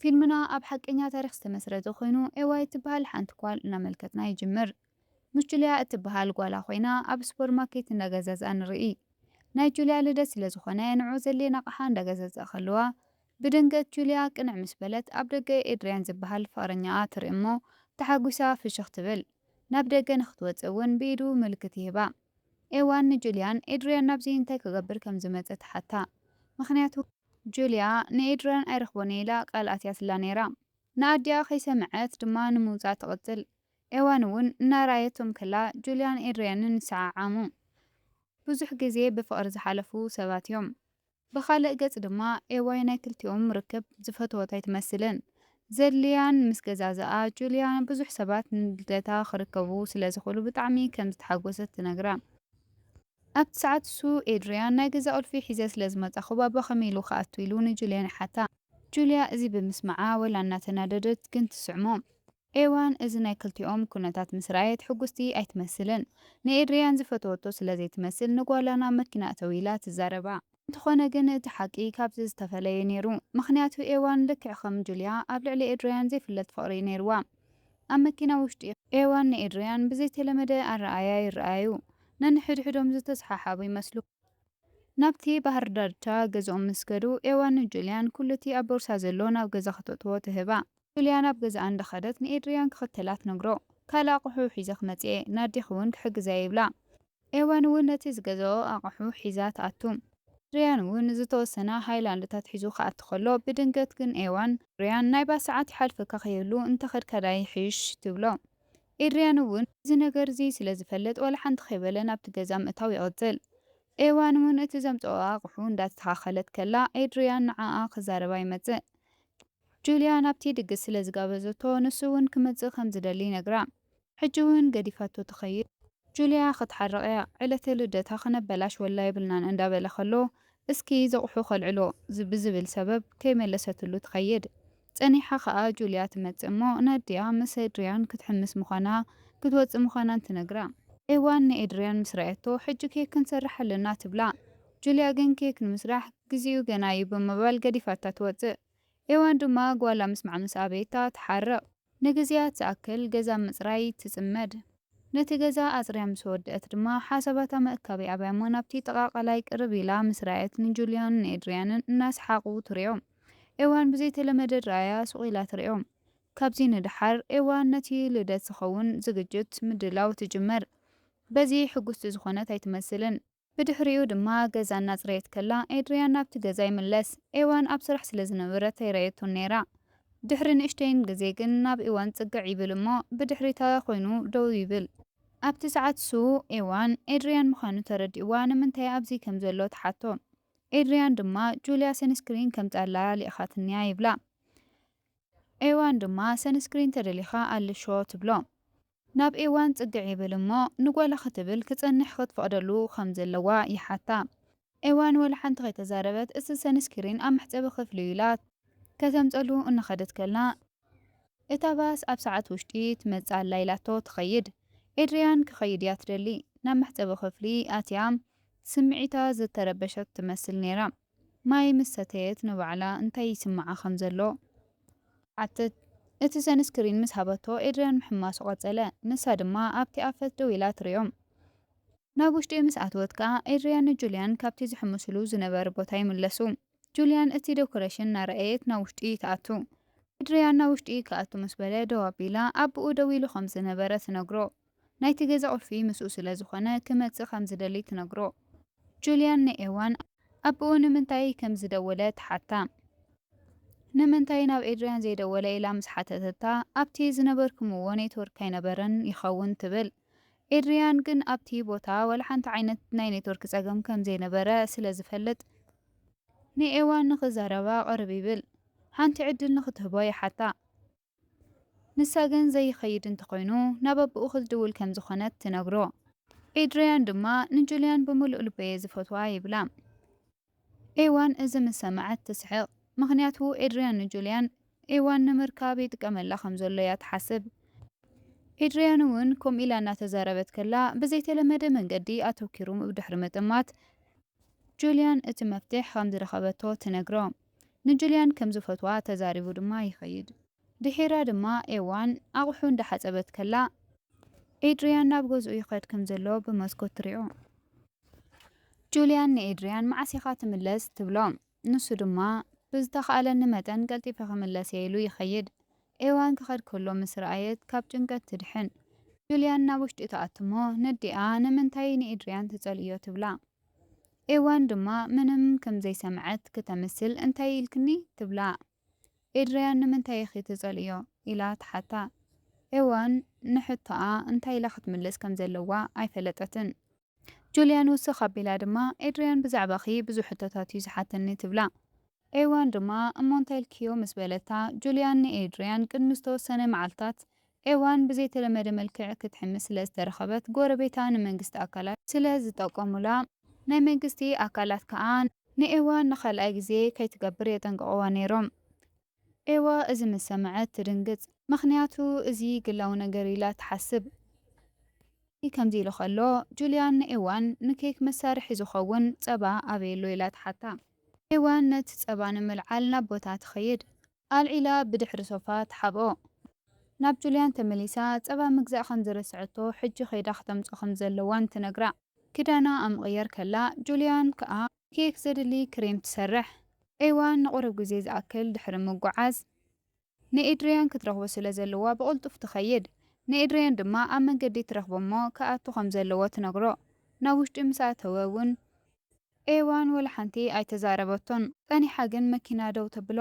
ፊልምና ኣብ ሓቀኛ ታሪኽ ዝተመስረተ ኮይኑ፣ ኤዋ እትበሃል ሓንቲ ጓል እናመልከትና ይጅምር። ምስ ጁልያ እትበሃል ጓላ ኮይና ኣብ ሱፐርማርኬት እንዳገዛዝኣ ንርኢ። ናይ ጁልያ ልደት ስለ ዝኾነ ንዑ ዘድልየና ኣቕሓ እንዳገዛዝኣ ከለዋ፣ ብድንገት ጁልያ ቅንዕ ምስ በለት ኣብ ደገ ኤድሪያን ዝበሃል ፍቕረኛኣ ትርኢ እሞ ተሓጒሳ ፍሽኽ ትብል። ናብ ደገ ንኽትወጽእ እውን ብኢዱ ምልክት ይህባ። ኤዋን ንጁልያን ኤድሪያን ናብዚ እንታይ ክገብር ከም ዝመጸ ትሓታ። ምኽንያቱ ጁልያ ንኤድሪያን ኣይረኽቦን ኢላ ቃል ኣትያትላ ነይራ። ንኣዲኣ ከይሰምዐት ድማ ንምውጻእ ትቕጽል። ኤዋን እውን እናረኣየቶም ከላ ጁልያን ኤድሪያንን ይሰዓዓሙ። ብዙሕ ግዜ ብፍቕሪ ዝሓለፉ ሰባት እዮም። ብኻልእ ገጽ ድማ ኤዋይ ናይ ክልቲኦም ርክብ ዝፈተወት ኣይትመስልን። ዘድልያን ምስ ገዛዝኣ ጁልያ ብዙሕ ሰባት ንልደታ ክርከቡ ስለ ዝኽእሉ ብጣዕሚ ከም ዝተሓጎሰት ትነግራ። ኣብቲ ሰዓት እሱ ኤድሪያን ናይ ገዛ ቁልፊ ሒዘ ስለ ዝመጻኹ ባባ ከመይ ኢሉ ክኣቱ ኢሉ ንጁልያን ይሓታ። ጁልያ እዚ ብምስማዓ ወላ እናተናደደት ግን ትስዕሞ። ኤዋን እዚ ናይ ክልቲኦም ኩነታት ምስ ረኣየት ሕጉስቲ ኣይትመስልን። ንኤድሪያን ዝፈተወቶ ስለ ዘይትመስል ንጓላ ናብ መኪና እተው ኢላ ትዛረባ። እንተኾነ ግን እቲ ሓቂ ካብዚ ዝተፈለየ ነይሩ። ምኽንያቱ ኤዋን ልክዕ ከም ጁልያ ኣብ ልዕሊ ኤድሪያን ዘይፍለጥ ፍቕሪ ነይርዋ። ኣብ መኪና ውሽጢ ኤዋን ንኤድሪያን ብዘይተለመደ ኣረኣእያ ይረኣዩ። ነንሕድሕዶም ዝተሰሓሓቡ ይመስሉ። ናብቲ ባህር ዳርቻ ገዝኦም ምስ ከዱ ኤዋን ንጁልያን ኩሉ እቲ ኣብ ቦርሳ ዘሎ ናብ ገዛ ክተእትዎ ትህባ። ጁልያ ናብ ገዛኣ እንዳኸደት ንኤድሪያን ክኽተላ ትነግሮ። ካልእ ኣቕሑ ሒዘ ክመጽእ እየ፣ ናዲኺ እውን ክሕግዛ እየ ይብላ። ኤዋን እውን ነቲ ዝገዝኦ ኣቕሑ ሒዛ ትኣቱ። ኤድሪያን እውን ዝተወሰና ሃይላንድታት ሒዙ ክኣቱ ከሎ ብድንገት ግን ኤዋን ኤድሪያን ናይ ባስ ሰዓት ይሓልፈካ ከይህሉ እንተኸድካ ዳኣ ይሕይሽ ትብሎ። ኤድሪያን እውን እዚ ነገር እዚ ስለ ዝፈልጥ ዋላ ሓንቲ ከይበለ ናብቲ ገዛ ምእታው ይቕጽል። ኤዋን እውን እቲ ዘምጽኦ ኣቕሑ እንዳተስተኻኸለት ከላ ኤድሪያን ንዓኣ ክዛረባ ይመጽእ። ጁልያ ናብቲ ድግስ ስለ ዝጋበዘቶ ንሱ እውን ክመጽእ ከም ዝደሊ ይነግራ። ሕጂ እውን ገዲፋቶ ትኸይድ። ጁልያ ክትሓርቕ እያ። ዕለተ ልደታ ክነበላሽወላ የብልናን እንዳበለ ከሎ እስኪ ዘቑሑ ከልዕሎ ዝ- ብዝብል ሰበብ ከይመለሰትሉ ትኸይድ። ጸኒሓ ከኣ ጁልያ ትመጽእ እሞ ናዲያ ምስ ኤድሪያን ክትሕምስ ምዃና ክትወጽእ ምዃናን ትነግራ። ኤዋን ንኤድሪያን ምስ ረኣየቶ ሕጂ ኬክ ክንሰርሕ ኣለና ትብላ። ጁልያ ግን ኬክ ንምስራሕ ግዜኡ ገና እዩ ብምባል ገዲፋታ ትወጽእ። ኤዋን ድማ ጓላ ምስማዕ ምስ ኣበየታ ትሓርቕ። ንግዜያት ዝኣክል ገዛ ምጽራይ ትጽመድ። ነቲ ገዛ ኣጽርያ ምስ ወደአት ድማ ሓሳባታ መእካቢ ኣብያ እሞ ናብቲ ጥቓ ቃላይ ቅርብ ኢላ ምስ ረኣየት ንጁልያን ንኤድሪያንን እናሰሓቑ ትሪኦም። ኤዋን ብዘይተለመደ ረኣያ ሱቕ ኢላ ትሪኦም። ካብዚ ንደሓር ኤዋን ነቲ ልደት ዝኸውን ዝግጅት ምድላው ትጅምር። በዚ ሕጉስቲ ዝኾነት ኣይትመስልን። ብድሕሪኡ ድማ ገዛ እናጽረየት ከላ ኤድሪያን ናብቲ ገዛ ይምለስ። ኤዋን ኣብ ስራሕ ስለ ዝነበረት ኣይረኣየቶን ነይራ። ድሕሪ ንእሽተይን ግዜ ግን ናብ ኤዋን ጽግዕ ይብል እሞ ብድሕሪታ ኮይኑ ደው ይብል። ኣብቲ ሰዓት እሱ ኤዋን ኤድሪያን ምዃኑ ተረዲእዋ ንምንታይ ኣብዚ ከም ዘሎ ትሓቶ። ኤድሪያን ድማ ጁልያ ሰንስክሪን ከምጻላ ልኢኻትንያ ይብላ። ኤዋን ድማ ሰንስክሪን ተደሊኻ ኣልሾ ትብሎ። ናብ ኤዋን ጽግዕ ይብል እሞ ንጓላ ክትብል ክጸንሕ ክትፈቕደሉ ከም ዘለዋ ይሓታ። ኤዋን ወላ ሓንቲ ከይተዛረበት እቲ ሰንስክሪን ኣብ መሕጸቢ ክፍሊ ኢላ ከተምጸሉ እናኸደት ከላ እታ ባስ ኣብ ሰዓት ውሽጢ ትመጽእ ኣላ ኢላቶ ትኸይድ። ኤድሪያን ክኸይድ እያ ትደሊ። ናብ መሕጸቢ ክፍሊ ኣትያ ስምዒታ ዝተረበሸት ትመስል ነይራ። ማይ ምስ ሰተየት ንባዕላ እንታይ ይስምዓ ከም ዘሎ ሓተት። እቲ ሰንስክሪን ምስ ሃበቶ ኤድሪያን ምሕማሱ ቀጸለ። ንሳ ድማ ኣብቲ ኣፈት ደው ኢላ ትሪኦም። ናብ ውሽጢ ምስ ኣተወት ከኣ ኤድሪያን ንጁልያን ካብቲ ዝሕምስሉ ዝነበረ ቦታ ይምለሱ። ጁልያን እቲ ዶኮሬሽን እናረኣየት ናብ ውሽጢ ትኣቱ። ኤድሪያን ናብ ውሽጢ ክኣቱ ምስ በለ ደው ኣቢላ ኣቦኡ ደው ኢሉ ከም ዝነበረ ትነግሮ። ናይቲ ገዛ ቁልፊ ምስኡ ስለ ዝኾነ ክመጽእ ከም ዝደሊ ትነግሮ። ጁልያን ንኤዋን ኣቦኡ ንምንታይ ከም ዝደወለ ትሓታ። ንምንታይ ናብ ኤድሪያን ዘይደወለ ኢላ ምስ ሓተተታ ኣብቲ ዝነበርኩምዎ ኔትወርክ ኣይነበረን ይኸውን ትብል። ኤድሪያን ግን ኣብቲ ቦታ ዋላ ሓንቲ ዓይነት ናይ ኔትወርክ ጸገም ከም ዘይነበረ ስለ ዝፈልጥ ንኤዋን ንኽዛረባ ቅርብ ይብል። ሓንቲ ዕድል ንኽትህቦ ይሓታ። ንሳ ግን ዘይኸይድ እንተኾይኑ ናብ ኣቦኡ ክትድውል ከም ዝኾነት ትነግሮ። ኤድሪያን ድማ ንጁልያን ብምሉእ ልበየ ዝፈትዋ ይብላ። ኤዋን እዚ ምስ ሰምዐት ትስሕቕ። ምኽንያቱ ኤድሪያን ንጁልያን ኤዋን ንምርካብ ይጥቀመላ ከም ዘሎ እያ ትሓስብ። ኤድሪያን እውን ከምኡ ኢላ እናተዛረበት ከላ፣ ብዘይተለመደ መንገዲ ኣተኪሩ ብድሕሪ ምጥማት፣ ጁልያን እቲ መፍትሕ ከም ዝረኸበቶ ትነግሮ። ንጁልያን ከም ዝፈትዋ ተዛሪቡ ድማ ይኸይድ። ድሒራ ድማ ኤዋን ኣቑሑ እንዳሓጸበት ከላ፣ ኤድሪያን ናብ ገዝኡ ይኸድ ከም ዘሎ ብመስኮት ትሪኦ። ጁልያን ንኤድሪያን፣ "መዓስ ኢኻ ትምለስ?" ትብሎ። ንሱ ድማ፣ "ብዝተኻእለኒ መጠን ቀልጢፈ ክምለስ እየ" ኢሉ ይኸይድ። ኤዋን ክኸድ ከሎ ምስ ረኣየት ካብ ጭንቀት ትድሕን። ጁልያን ናብ ውሽጢ ትኣትሞ፣ ነዲኣ፣ "ንምንታይ ንኤድሪያን ትጸልእዮ?" ትብላ። ኤዋን ድማ ምንም ከም ዘይሰምዐት ክተምስል፣ "እንታይ ኢልክኒ?" ትብላ። ኤድሪያን፣ "ንምንታይ ኢኺ ትጸልእዮ?" ኢላ ትሓታ። ኤዋን ንሕቶኣ እንታይ ኢላ ክትምልስ ከም ዘለዋ ኣይፈለጠትን። ጁልያን ውስኽ ኣቢላ ድማ፣ "ኤድሪያን ብዛዕባኺ ብዙሕ ሕቶታት እዩ ዝሓተኒ" ትብላ። ኤዋን ድማ፣ "እሞ እንታይ ኢልክዮ?" ምስ በለታ፣ ጁልያን ንኤድሪያን ቅድሚ ዝተወሰነ መዓልታት ኤዋን ብዘይተለመደ መልክዕ ክትሕምስ ስለ ዝተረኸበት፣ ጎረቤታ ንመንግስቲ ኣካላት ስለ ዝጠቆሙላ፣ ናይ መንግስቲ ኣካላት ከኣ ንኤዋን ንኻልኣይ ግዜ ከይትገብር የጠንቅቕዋ ነይሮም። ኤዋ እዚ ምስ ሰምዐት ትድንግጽ፣ ምኽንያቱ እዚ ግላዊ ነገር ኢላ ትሓስብ። ከምዚ ኢሉ ከሎ፣ ጁልያን ንኤዋን፣ "ንኬክ መሳርሒ ዝኸውን ጸባ ኣበየሎ?" ኢላ ትሓታ። ኤዋን ነቲ ጸባ ንምልዓል ናብ ቦታ ትኸይድ። ኣልዒላ ብድሕሪ ሶፋ ትሓብኦ። ናብ ጁልያን ተመሊሳ፣ ጸባ ምግዛእ ከም ዝረስዐቶ፣ ሕጂ ከይዳ ክተምጽኦ ከም ዘለዋን ትነግራ። ክዳና ኣብ ምቕያር ከላ፣ ጁልያን ከኣ ኬክ ዘድሊ ክሬም ትሰርሕ። ኤዋን ንቑሩብ ግዜ ዝኣክል ድሕሪ ምጉዓዝ፣ ንኤድሪያን ክትረኽቦ ስለ ዘለዋ ብቕልጡፍ ትኸይድ። ንኤድሪያን ድማ ኣብ መንገዲ ትረኽቦ እሞ ክኣቱ ከም ዘለዎ ትነግሮ። ናብ ውሽጢ ምስ ኣተወ እውን ኤዋን ወላ ሓንቲ ኣይተዛረበቶን። ጸኒሓ ግን መኪና ደው ተብሎ።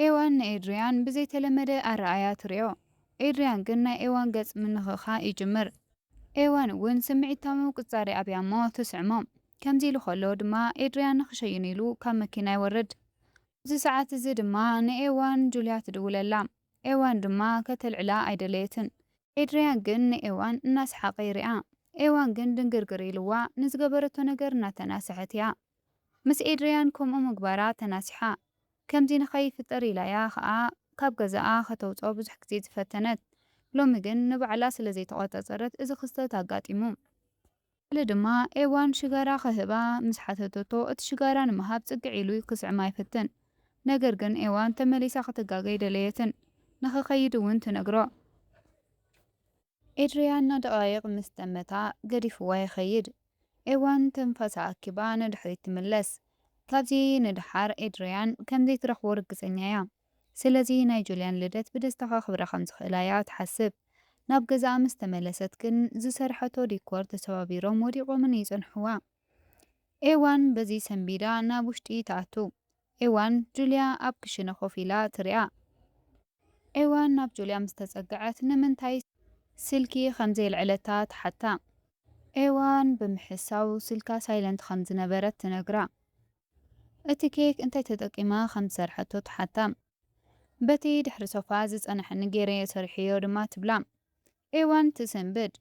ኤዋን ንኤድሪያን ብዘይተለመደ ኣረኣእያ ትሪኦ። ኤድሪያን ግን ናይ ኤዋን ገጽ ምንኽኻእ ይጅምር። ኤዋን እውን ስምዒታዊ ምቁጽጻር ኣብያ እሞ ትስዕሞ። ከምዚ ኢሉ ከሎ ድማ ኤድሪያን ንኽሸይን ኢሉ ካብ መኪና ይወርድ። ኣብዚ ሰዓት እዚ ድማ ንኤዋን ጁልያ ትድውለላ። ኤዋን ድማ ከተልዕላ ኣይደለየትን። ኤድሪያን ግን ንኤዋን እናሰሓቐ ይሪኣ። ኤዋን ግን ድንግርግር ኢልዋ ንዝገበረቶ ነገር እናተናስሐት እያ። ምስ ኤድሪያን ከምኡ ምግባራ ተናሲሓ። ከምዚ ንኸይፍጠር ኢላ እያ ኸኣ ካብ ገዛኣ ከተውጽኦ ብዙሕ ግዜ ዝፈተነት። ሎሚ ግን ንባዕላ ስለ ዘይተቖጻጸረት እዚ ክስተት ኣጋጢሙ። ገለ ድማ ኤዋን ሽጋራ ክህባ ምስ ሓተተቶ፣ እቲ ሽጋራ ንምሃብ ጽግዕ ኢሉ ክስዕማ ይፍትን። ነገር ግን ኤዋን ተመሊሳ ክትጋገ ኣይደለየትን። ንኽኸይድ እውን ትነግሮ። ኤድሪያን ንደቓይቕ ምስ ጠመታ ገዲፍዋ ይኸይድ። ኤዋን ትንፋሳ ኣኪባ ንድሕሪት ትምለስ። ካብዚ ንደሓር ኤድሪያን ከም ዘይትረኽቦ ርግጸኛ እያ። ስለዚ ናይ ጁልያን ልደት ብደስታ ከኽብራ ከም ዝኽእላ እያ ትሓስብ። ናብ ገዛኣ ምስ ተመለሰት ግን ዝሰርሐቶ ዲኮር ተሰባቢሮም ወዲቖምን ይጸንሕዋ። ኤዋን በዚ ሰንቢዳ ናብ ውሽጢ ትኣቱ። ኤዋን ጁልያ ኣብ ክሽነ ኮፍ ኢላ ትሪኣ። ኤዋን ናብ ጁልያ ምስ ተጸግዐት ንምንታይ ስልኪ ከም ዘየልዐለታ ትሓታ። ኤዋን ብምሕሳው ስልካ ሳይለንት ከም ዝነበረት ትነግራ። እቲ ኬክ እንታይ ተጠቂማ ከም ዝሰርሐቶ ትሓታ። "በቲ ድሕሪ ሶፋ ዝጸንሐኒ ገይረ እየ ሰሪሐዮ" ድማ ትብላ። ኤዋን ትስንብድ።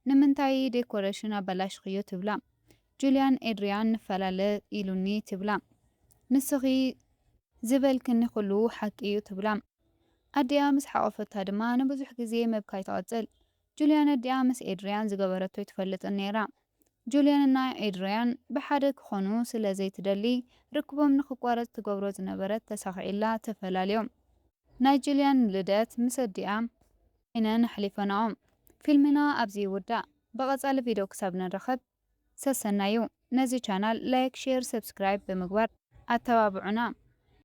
"ንምንታይ ዴኮሬሽን ኣበላሽኽዮ?" ትብላ። ጁልያን ኤድሪያን ንፈላለ ኢሉኒ ትብላ። "ንስኺ ዝበልክኒ ኩሉ ሓቂ እዩ" ትብላ። ኣዲኣ ምስ ሓቆፈታ ድማ ንብዙሕ ግዜ ምብካይ ትቐጽል። ጁልያን ኣዲኣ ምስ ኤድሪያን ዝገበረቶ ኣይትፈልጥን ነይራ። ጁልያንና ኤድሪያን ብሓደ ክኾኑ ስለ ዘይትደሊ፣ ርክቦም ንኽቋረጽ ትገብሮ ዝነበረት ተሳኺዕላ ተፈላልዮም። ናይ ጁልያን ልደት ምስ ኣዲኣ ኮይነን ኣሕሊፈንኦም። ፊልምና ኣብዚ ይውዳእ። ብቐጻሊ ቪድዮ ክሳብ ንራኸብ ሰሰናዩ። ነዚ ቻናል ላይክ፣ ሼር፣ ሰብስክራይብ ብምግባር ኣተባብዑና።